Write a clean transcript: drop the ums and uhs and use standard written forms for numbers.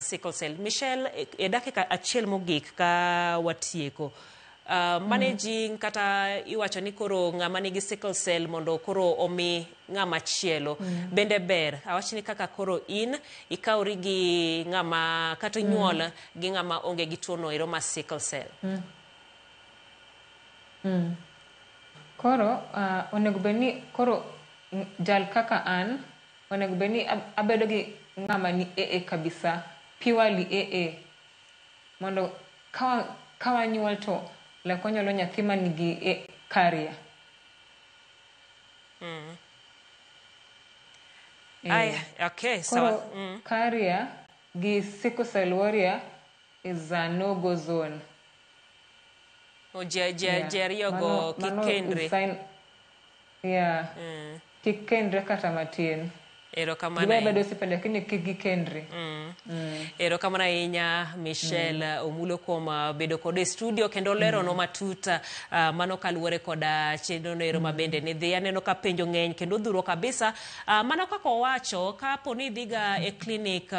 sickle cell. Michelle, e dakika achiel mogik ka watieko. Managing kata iwacho ni koro ng'ama nigi sickle cell mondo koro omi ng'ama chielo bende ber awach ni kaka koro in ikawri gi ng'ama kata inyuol gi ng'ama onge gi tuo no ero mar sickle cell. Koro onego bed ni koro jal kaka an onego bed ni abedo gi ng'ama ni AA kabisa, purely AA, mondo ka wanyuol to like wanyuolo nyathi manigi A carrier. Aya, okay, sawa. Koro carrier gi sickle cell warrior is a no go zone. O ji ariyo go kik Mano kendre. is sign, yeah. Kik kendre kata matin. Erokamano Gibedo ahinya. bedo osiepe lakini kik gikendre. Erokamano ahinya, Michelle Omulo, kuom bedo kode e studio kendo lerono matut mano kaluwore koda chenro no ero ma bende ni dhi aneno ka penjo ng'eny kendo odhuro kabisa. Mano kaka owacho kapo ni idhiga e klinik.